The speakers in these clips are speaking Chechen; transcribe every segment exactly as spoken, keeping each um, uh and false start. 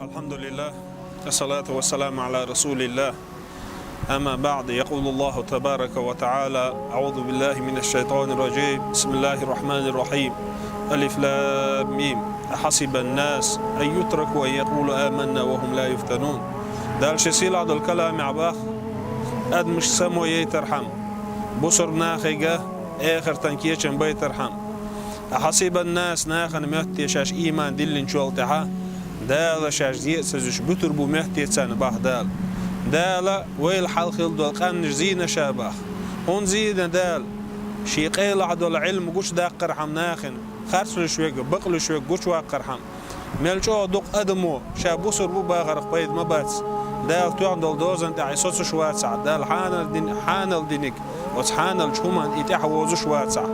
الحمد لله، الصلاة والسلام على رسول الله. أما بعد، يقول الله تبارك وتعالى: أعوذ بالله من الشيطان الرجيم. بسم الله الرحمن الرحيم. ألف لام ميم. أحسب الناس أن يتركوا أن يقولوا آمنا وهم لا يفتنون. Дала шен сийлахь долу каламехь боху: адамашка само яйтархьама, бусург нахе а эхартан кечам байтархьама, أحسب الناس, нахана моьтту те шаьш ийман диллинчул тӀаьхьа, Дала шаьш зен а ца зуьйш буьтур бу моьтту те царна боху Дала. Дала вайл хьалха хилла долу къаьмнаш зийна ша боху. ХӀунда зийна Дала? Шен къайлахь долу Ӏилма гучудаккхархьама нахана, харцлуьйш верг, бакълуьйш верг гучуваккхархьама. Мел чӀогӀа дукха адамо ша бусург бу бахарх пайда ма бац, Дала тоьхна долу дозан тӀехь и соцуш вацахь, Дала хьанал дин-, хьанал диниг, оцу хьаналчу хӀуманна и тӀаьхьавозуш вацахь.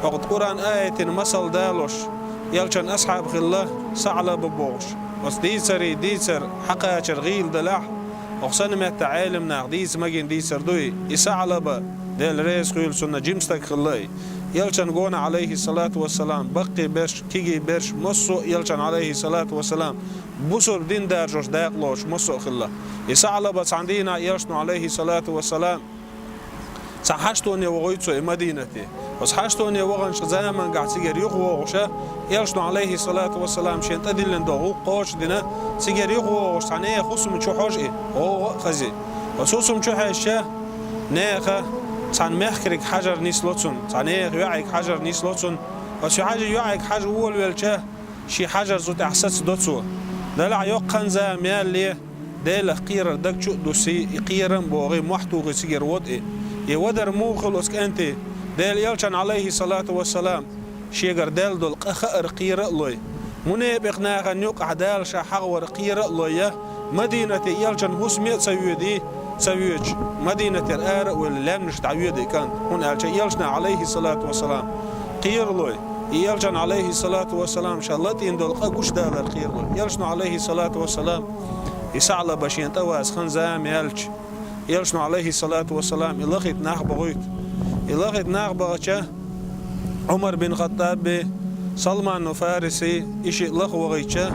ХӀокху Къуръан аятийн масал далош, элчан асхьаб хилла СаӀлаба бохуш, оцу дийцаре дийцар хьакхачар гӀийла далахь, хӀокху санна меттехь Ӏелам наха дийца магийна дийцар ду и. И СаӀлаба, Дела реза хуьйла цунна, жима стаг хилла и. Элчан гонах, Ӏалайхиссалату вассалам, баккхий берш, кегий берш, массо а элчан, Ӏалайхиссалату вассалам, бусург дин даржош дакъа лоцуш массо а хилла. И СаӀлаба цхьана дийнахь элчано, Ӏалайхиссалату вассалам, цхьа хьаштоне вахуьйту цо и Мадинате. Оцу хьаштоне ваханчу замангахь цигара юхавогӀуша, элчано, Ӏалайхиссалату вассалам, шен тӀедиллина долу гӀуллакх кхочушдина, цигара юхавогӀуш цхьа нехан хӀусам чу хьожу и, гӀовгӀа а хези. Оцу хӀусам чу хьаьжча, нехан цхьана мехкариг хьажар нисло цунна, цхьа нехан йоӀиг хьажар нисло цунна. Оцу хьажа йоӀиг хьажа волавелча, шен хьажар цу тӀехь сацадо цо. Делахь йоккха хан-зама ялале, Делах кхерар даг чу а дуссий, и кхерам а богӀий, мохь тухий цигара вода и. И вадар муха хилла оцу кӀанте? Делан элчан, Ӏалайхиссалату вассалам, шегара даьлла долу къа хаар кхера а лой, мунепикъ нахана юкъахь Дала ша хьахавар кхера а лой, я Мадинате элчан хӀусаме а ца воьдий, ца воьдуш, Мадинатера ара а ваьлла, лаьмнаш дӀавоьду и кӀант, хӀунда аьлча элчанах, Ӏалайхиссалату вассалам, кхера лой. И элчан, Ӏалайхиссалату вассалам, ша латийна долу къа гучудалар кхера лой. Элчано, Ӏалайхиссалату вассалам, и СаӀлаба шена тӀе ваза хан-зама яьлча, элчано, Ӏалайхиссалату вассалам, и лахийта нах бахуьйту. И лахийта нах бахча, Ӏумар бин ХаттӀаби, Салману Фариси, и шиъ лаха вахийтча,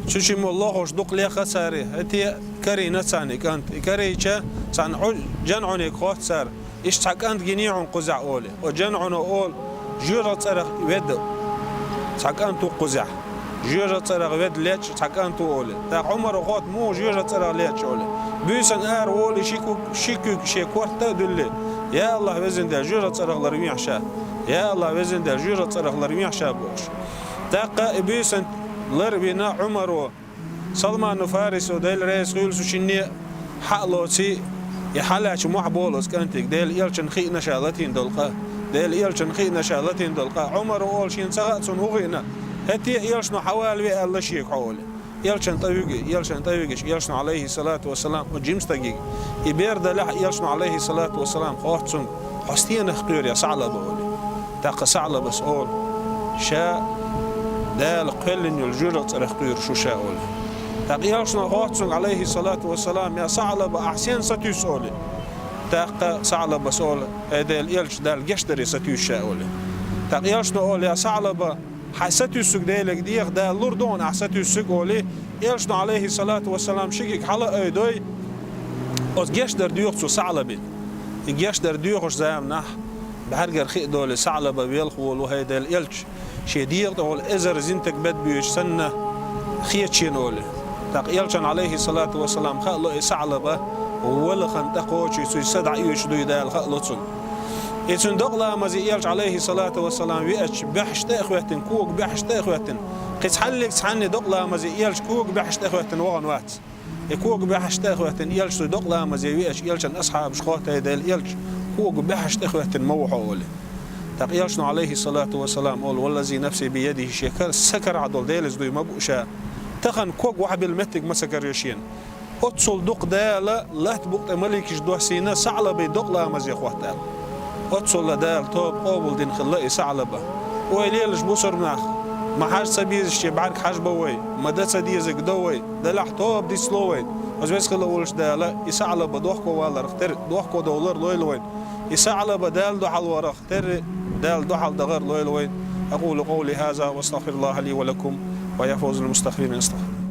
цу шиммо лохуш дукха леха цара, хӀетте а карийна царна и кӀант. И карийча, царна Ӏу-, жан Ӏуниг хотту цара, иштта цхьа кӀант гиний хьуна кхузахь олий. Оцу жан Ӏуно олу, жоьжахати цӀарах ведда цхьа кӀант ву кхузахь. Жоьжахати цӀарах ведда лечкъа цхьа кӀант ву олий. ТӀаккха Ӏумара хотту, муха жоьжахати цӀарах лечкъа олий. Буьйсанна ара волий, ши куьг, ши куьг шен корта а дуьллий: «Я АллахӀ, везан Дела, жоьжахати цӀарах ларвехьа ша! Я АллахӀ, везан Дела, жоьжахати цӀарах ларвехьа ша!» – бохуш. ТӀаккха и буьйсанна ларвина Ӏумаро, Салману Фарисо, Дела реза хуьйла цу шинне, хьа а лоций, и хьалаьцча мохь болу оцу кӀантиг, Делан элчанна хиъна ша латийна долу къа. Делан элчанна хиъна ша латийна долу къа. Ӏумара олу, шена ца хаьа цунна хӀун хиъна. ХӀетте а элчано хьавала ве аьлла шега хьо олий. Элчанна тӀе вуьгий, элчанна тӀе вуьгуш, элчано, Ӏалайхиссалату вассалам, оцу жима стагиг, и бер далахь, элчано, Ӏалайхиссалату вассалам, хотту цуьнга: «Хьо стенах кхоьру, я СаӀлаба?» – олий. ТӀаккха СаӀлабас олу: «Ша Дала кхоьллина йолу жоьжахати цӀарах кхоьруш ву ша», – олий. ТӀаккха элчано хотту цуьнга, Ӏалайхиссалату вассалам: «Я СаӀлаба, ахь сенна сатуьйсу?» – олий. ТӀаккха СаӀлабас олу: «ХӀай Делан элча, Далла гечдаре сатуьйсу ша», – олий. ТӀаккха элчано олу: «Я СаӀлаба, хьайн сатуьйсург Деле деха, Дала лур ду хьуна ахь сатуьйсург», – олий. Элчано, Ӏалайхиссалату вассалам, ши куьг хьала а айдой, оцу гечдар доьху цо СаӀлабина. И гечдар доьхучу заманахь бӀаьргара хи а долий, СаӀлаба велха волу, хӀай Делан элча, шен дегӀа тӀехула эзар зинтаг бед буьйцуш санна, хеташ йина олий. ТӀаккха элчанна, Ӏалайхиссалату вассалам, хаало и СаӀлаба валхана тӀекхочий, цуьнан са дӀаоьцуш дуй Дала хаало цунна. И цуьнан докъаламазе элча, Ӏалайхиссалату вассалам, веача, баьхьаш тӀе а хӀоьттина, кога баьхьаш тӀе а хӀоьттина, кхин цхьаллиг цхьанне докъаламазе элча кога баьхьаш тӀе а хӀоьттина вахана вац. И кога баьхьаш тӀе а хӀоьттина, элча цу докъаламазе веача, элчан асхьабаш хотту: «ХӀай Делан элча, кога баьхьаш тӀе а хӀоьттина ма ву хьо», – олий. ТӀаккха элчано, Ӏалайхиссалату вассалам, олу: «Валлази нафси биядихи», шен кара, са карахь долу Делаца дуй ма бу ша, тахана ког охьабилла меттиг ма ца карайо шена. Оццул дукха Дала латта букъа тӀе маликаш доссийна СаӀлабин докъаламазе хотту аьлла. Оццул Дала тоба къобалдина хилла и СаӀлаба. Ойла елаш, бусурба нах, ма хьажа ца безаш чӀогӀа бӀаьрг хьажа бо вай, ма дан ца дезарг до вай, делахь тоба дицло вай. Оцу веза хилла волчу Дала и СаӀлаба дохковаларх тера, дохковдовлар лойла вайна. И СаӀлаба Далла дуьхьал варах тера, Далла дуьхьал дахар лойла вайна. أقول قولي هذا وأستغفر الله لي ولكم ويا فوز المستغفرين. أستغفر.